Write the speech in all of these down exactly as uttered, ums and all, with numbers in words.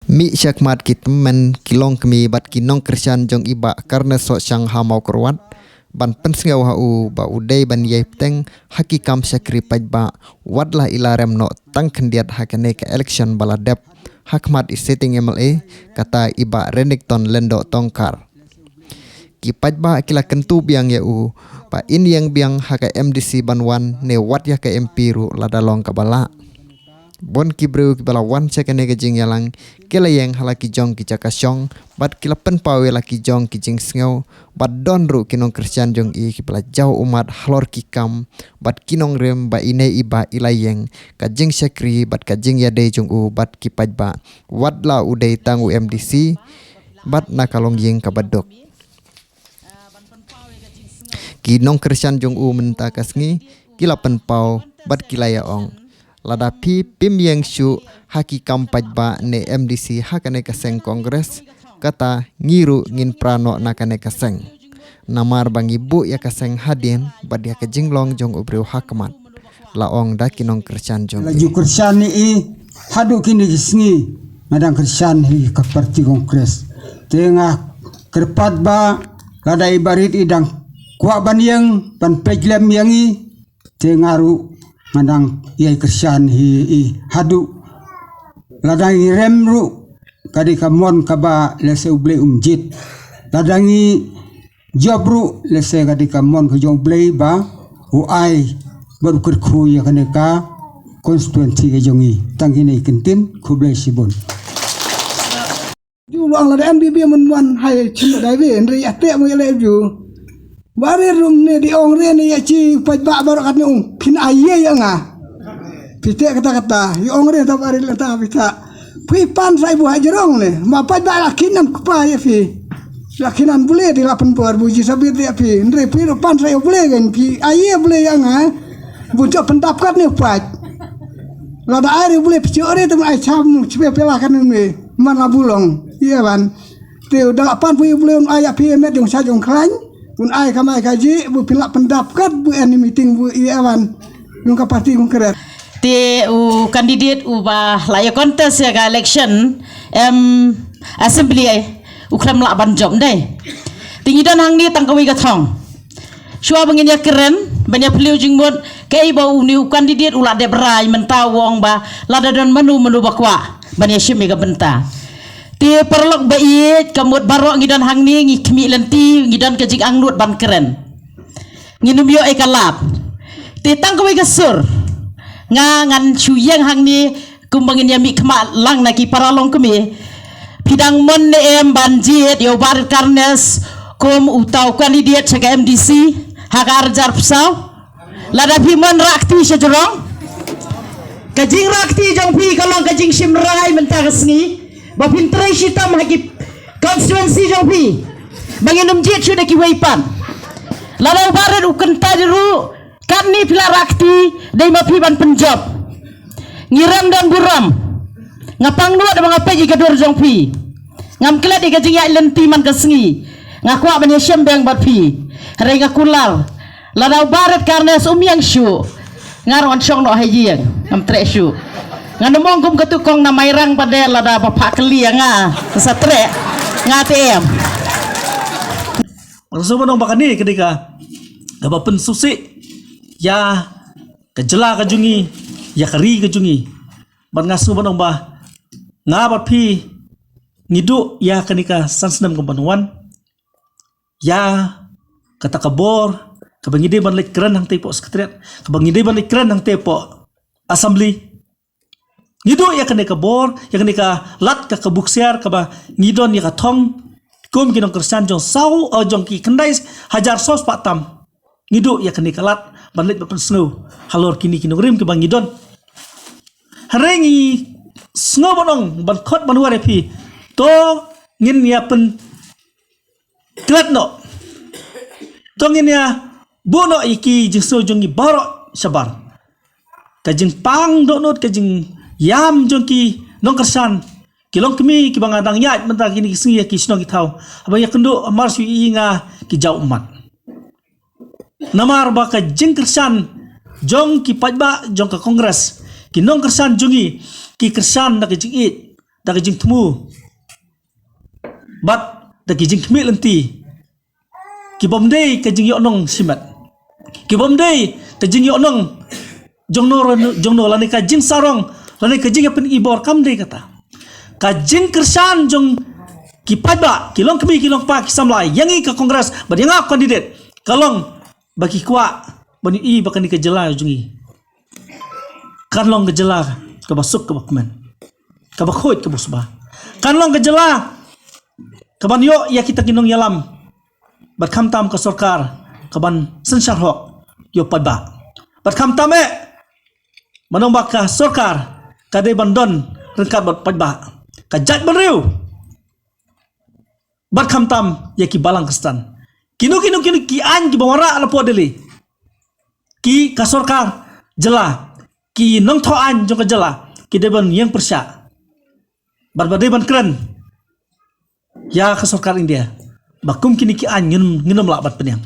Mih shakhmat ki tymmen ki longkmie bad ki nongkyrshan jong i Bah Carnes Sohshang ha Mawkyrwat ban pynsngew ha u ba u dei ban ïai bteng ha ki kam shakri paidbah, wat la i la rem noh tang khyndiat ha kane ka election ba la dep ha khmat i sitting M L A, kata i Bah Renikton Lyngdoh Tongkhar. Ki paidbah ki la kyntu biang ïa u ba in ïeng biang ha ka M D C ban wan ne wat ïa ka M P ruh lada long kaba lah. Bun ki briew kiba la wan sha kane ka jingïalang ki la ïeng ha la ki jong ki jaka shong bad ki la pynpaw ïa la ki jong ki jingsngew bad don ruh ki nongkyrshan jong i kiba la jaw ummat halor ki kam bad ki nongrim ba ine i Bah i la ïeng ka jingshakri bad ka jingïadei jong u bad ki paidbah, wat la u dei tang u M D C bad na ka longïing kaba duk. Ki nongkyrshan jong u mynta ka sngi ki la pynpaw bad ki la ïa ong, lada phi phim ïeng shuh ha ki kam paidbah ne M D C ha kane ka seng Congress, kata ngi ruh ngin pra noh na kane ka seng. Namar ba ngi buh ïa ka seng hadien bad ïa ka jinglong jong u briew ha khmat, la ong da ki nongkyrshan jong la i. Ju kyrshan ïa i haduh kine ki sngi, nga dang kyrshan hi ka parti Congress. Te nga kyrpad ba lada i Bah Rit i dang kwah ban ïeng ban peit lem ïa ngi, te nga ruh nga dang ïai kyrshan hi i haduh. Lada ngi rem ruh ka dei ka mon kaba lehse U Blei um jied. Lada ngi jop ruh lehse ka dei ka mon ka jong U Blei ba u ai bad u kyrkhu ïa kane ka constituency ka jong ngi. Tang kine ki ktien, khublei shibun. Ju long lada M B B mun wan hai chim dai bi, hynrei ïa te mo ïa le ju. Bari rum ne di ong re ne ïa chi paidbah baroh katne ong phin ai ïa ïa nga. Phi te kata kata, ïa ong re ta bari le ta phi ta. Phi pan sai bu ha jrong ne, ma paidbah la kin nam kpa ïa phi. La kin nam bule di la pynpor bu ji sabit ïa phi, hynrei phi ru pan sai bule gen phi ai ïa bule ïa nga. Bu jop pyndap kat ne paid. Lada ai re bule phi chore te ai cham chpe pela kan ne. Man la bulong. Ïa ban. Te u da pan phi u Blei un ai ïa phi met jong sha jong khlaiñ. Un ai ka mai ka ji bu phi la pyndap kat bu en meeting bu ïa ban. Jong ka parti Congress. Te u candidate uba la ïa contest ïa ka election em assembly ai u khlem lah ban jop dei. Te ngi don hangne tang kawei ka thong. Shuwa ba ngin ïa kren ban ïa phylliew jingmut kaei ba une u candidate u la dep rai mynta u ong ba lada don mano mano ba kwah ban ïa shim ïa ka bynta. Te paralok ba ïeit, ka mut baroh ngi don hangne ngi khmih lynti, ngi don ka jingangnud ban kren. Ngin ym ïoh ïa ka lad. Te tang kawei ka sur nga ngan shu ïeng hangne kumba ngin ïa mih khmat lang na ki para longkmie. Phi dang mon ne em ban jied ïa u Bah Rit Carnes kum uta u candidate sha ka M D C ha ka arjar psaw? Lada phi mon rah kti sha jrong. Ka jingrah kti jong phi ka long ka jingshim rai mynta ka sngi ba phin trei shitom ha ki constituency jong phi ba ngin ym jied shuh da kiwei pat. Lada u Bah Rit u kyntait ruh katne phi la rah kti dei ma phi ban pynjop. Ngi rem don burom. Nga pang nud ba nga peit ïa ka dur jong phi. Ngam klet ïa ka jingïaid lynti man ka sngi. Nga kwah ban ïa shem beng bad phi. Hynrei nga kular lada u Bah Rit Carnes um ïeng shuh, nga ruh ngan shong noh ha ïing, ngam treh shuh. Ngan ym ong kum katu kong na Mairang pat de lada ba phah kylli ïa nga sa treh, nga te em. Nga sngewbha ban ong ba kane ka dei ka kaba pynsngewsih ïa ka jylla ka jong ngi, ïa ka ri ka jong ngi. Bad nga sngewbha ban ong ba nga bad phi ngi duh ïa kane ka san snem ka ban wan. Ïa kata ka bor kaba ngi dei ban leit kren hangtei hapoh Secretariat, kaba ngi dei ban leit kren hangtei hapoh Assembly. Ngi duh ïa kane ka bor, ïa kane ka lad ka, ka buksiar kaba ngi don ïa ka thong kum ki nongkyrshan jong saw, eh, jong ki khyndai hajar saw spah tam. Ngi duh ïa kane ka lad ban leit ban pynsngew halor kine ki nongrim kiba ngi don. Hynrei ngi sngew ban ong ban khot ban wer ïa phi. To ngin ïa pyn klet noh. To ngin ïa buh noh ïa ki jingsngew jong ngi baroh shabar. Ka jingpang dohnud, ka jingïam jong ki nongkyrshan, ki longkmie kiba nga dang ïaid mynta kine ki sngi ïa ki shnong ki thaw, haba ïakynduh mar shu ïohi nga ki jaw ummat. Namar ba ka jingkyrshan jong ki paidbah jong ka Congress, ki nongkyrshan jong ngi ki kyrshan da ka jingïeit, da ka jingthmu bad da ki jingkhmih lynti ki bym dei ka jingïohnong shimet, ki bym dei ka jingïohnong jong no, jong no, lane ka jingsarong, lane ka jingïapyni bor, kam dei kata. Ka jingkyrshan jong ki paidbah, ki longkmie, ki longkpa, ki samla ïa ngi ka Congress bad ïa nga candidate, ka long ba ki kwah ban ïohi ba kane ka jylla jong ngi kan long ka jylla kaba suk, kaba kmen, kaba khuid, kaba sbha. Kan long ka jylla kaban ïoh ïa kita ki nongïalam, bad khamtam ka sorkar kaban synshar hok ïa u paidbah. Bad khamtam eh, ban ong ba ka sorkar ka dei ban don ryngkat bad paidbah, ka jaitbynriew, bad khamtam ïa ki balang Khristan. Kino kino kino ki aiñ kiba wanrah na pdeng Delhi, ki, ka sorkar jylla, ki nongthoh aiñ jong ka jylla, ki dei ban ïeng pyrshah bad ba dei ban kren ïa ka sorkar India ba kum kine ki aiñ ngin, ngin ym lah ban pynïeng.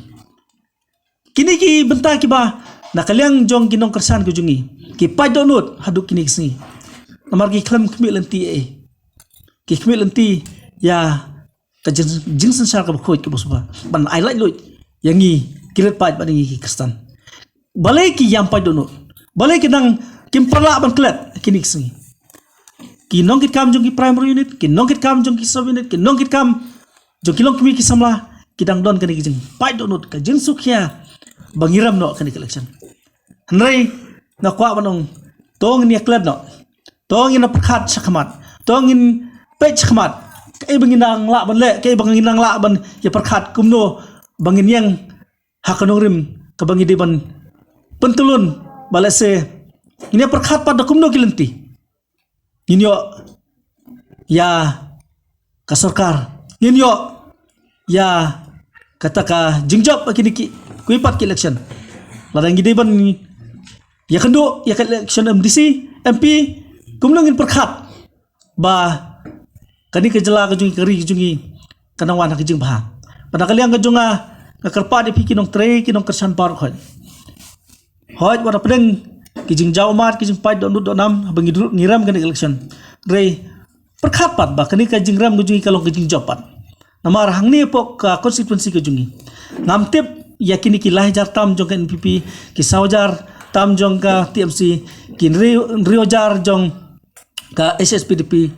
Kine ki bynta kiba na ka liang jong ki nongkyrshan ka jong ngi ki pait dohnud haduh kine ki sngi. Namar ki khlem khmih lynti eh, ki khmih lynti ïa ka jing, jingsynshar kaba khuid, kaba sbha, ban ai laitluid ïa ngi ki leit paid bad ïa ngi ki Khristan. Balei ki ïam pait dohnud? Balei ki nang, kim pat lah ban klet kine ki sngi? Ki nongkitkam jong ki primary unit, ki nongkitkam jong ki sub unit, ki nongkitkam jong ki longkmie, ki samla, ki dang don kane ka jingpait dohnud, ka jingsngewkhia ba ngi rem noh kane ka election. Hynrei nga kwah ban ong, to ngin ïa klet noh, to ngin ïa pyrkhat shakhmat, to ngin peit shakhmat kaei ba ngin nang lah ban leh, kaei ba ngin nang lah ban ïa pyrkhat, kumno ba ngin ïeng ha ka nongrim kaba ngi dei ban pyntylun, ba lehse ngin ïa pyrkhat pat da kumno ki lynti ngin ïoh ïa ka sorkar, ngin ïoh ïa kata ka jingjop ha kine ki, kiwei pat ki election. Lada ngi dei ban ïakynduh ïa ka election M D C, M P, kumno ngin pyrkhat ba kane ka jylla ka jong ngi, ka ri ka jong ngi, ka nang wan ha ka jingbha. Bad na ka liang ka jong nga, nga kyrpad ïa phi ki nongtrei, ki nongkyrshan baroh khoit. Hooid, wat hapdeng ki jingjaw ummat, ki jingpait dohnud dohnam haba ngi dur, ngi rem kane ka election, hynrei pyrkhat pat ba kane ka jingrem ka jong ngi ka long ka jingjop pat. Namar hangne hapoh ka constituency ka jong ngi, ngam tip ïa kine ki lai hajar tam jong ka N P P, ki saw hajar tam jong ka T M C, ki hynriew, hynriew hajar jong ka H S P D P,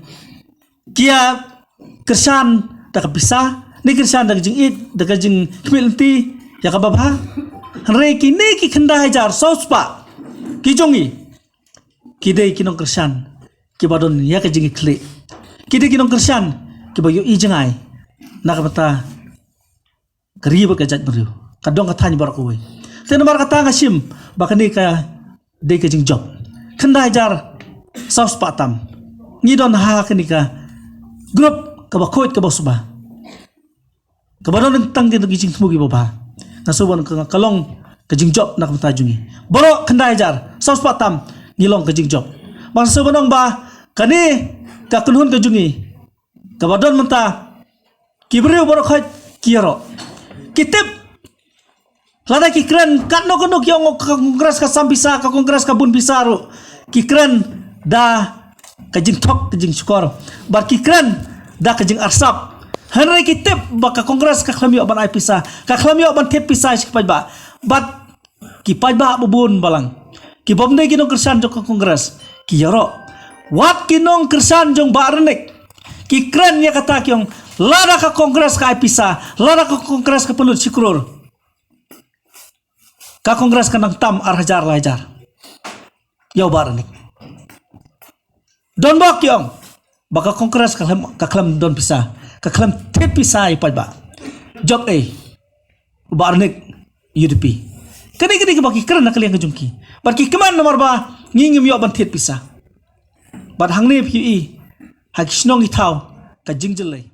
ki ïa kyrshan da ka pisa, ne kyrshan da ka jingïeit, da ka jingkhmih lynti ïa kaba bha. Hynrei kine ki khyndai hajar saw spah ki jong ngi, ki dei ki nongkyrshan kiba don ïa ka jingïakhlieh, ki dei ki nongkyrshan kiba ïohi jngai na ka bynta ka ri bad ka jaitbynriew, ka dong ka thaiñ baroh kawei. Te namar kata nga shim ba kane ka dei ka jingjop. Khyndai hajar saw spah tam ngi don ha kane ka group kaba khuid, kaba sbha, kaba don tang ki jingthmu kiba bha. Nga sngewbha ka, ka long ka jingjop na ka bynta jong ngi baroh. Khyndai hajar saw spah tam ngi long ka jingjop. Bad nga sngewbha ong ba kane ka kynhun ka jong ngi kaba don mynta, ki briew baroh khoit ki ïaroh, ki tip. Lada ki kren katno katno ki ong ka Congress ka sam pisa, ka Congress ka bun pisa ruh, ki kren da ka jingthok, ka jingshukor, bad ki kren da ka jingarsap. Hynrei ki tip ba ka Congress ka khlem ïoh ban ai pisa, ka khlem ïoh ban thied pisa sha ki paidbah. Bad ki paidbah ba bun balang, ki bym dei ki nongkyrshan jong ka Congress, ki ïaroh. Wat ki nongkyrshan jong Bah Rynik ki kren ïa kata, ki ong lada ka Congress ka ai pisa, lada ka Congress ka pynlut shi klur, ka Congress ka nang tam ar hajar lai hajar ïa u Bah Rynik. Donbok ki ong ba ka Congress ka khlem, ka khlem don pisa, ka khlem thied pisa ïa paidbah. Jop ei u Bah Rynik, U D P. Kane kane kaba ki kren na ka liang ka jong ki, bad ki kmen namar ba ngi ngim ïoh ban thied pisa. Bad hangne phi ïohi ha ki shnong ki thaw ka jingjyllei.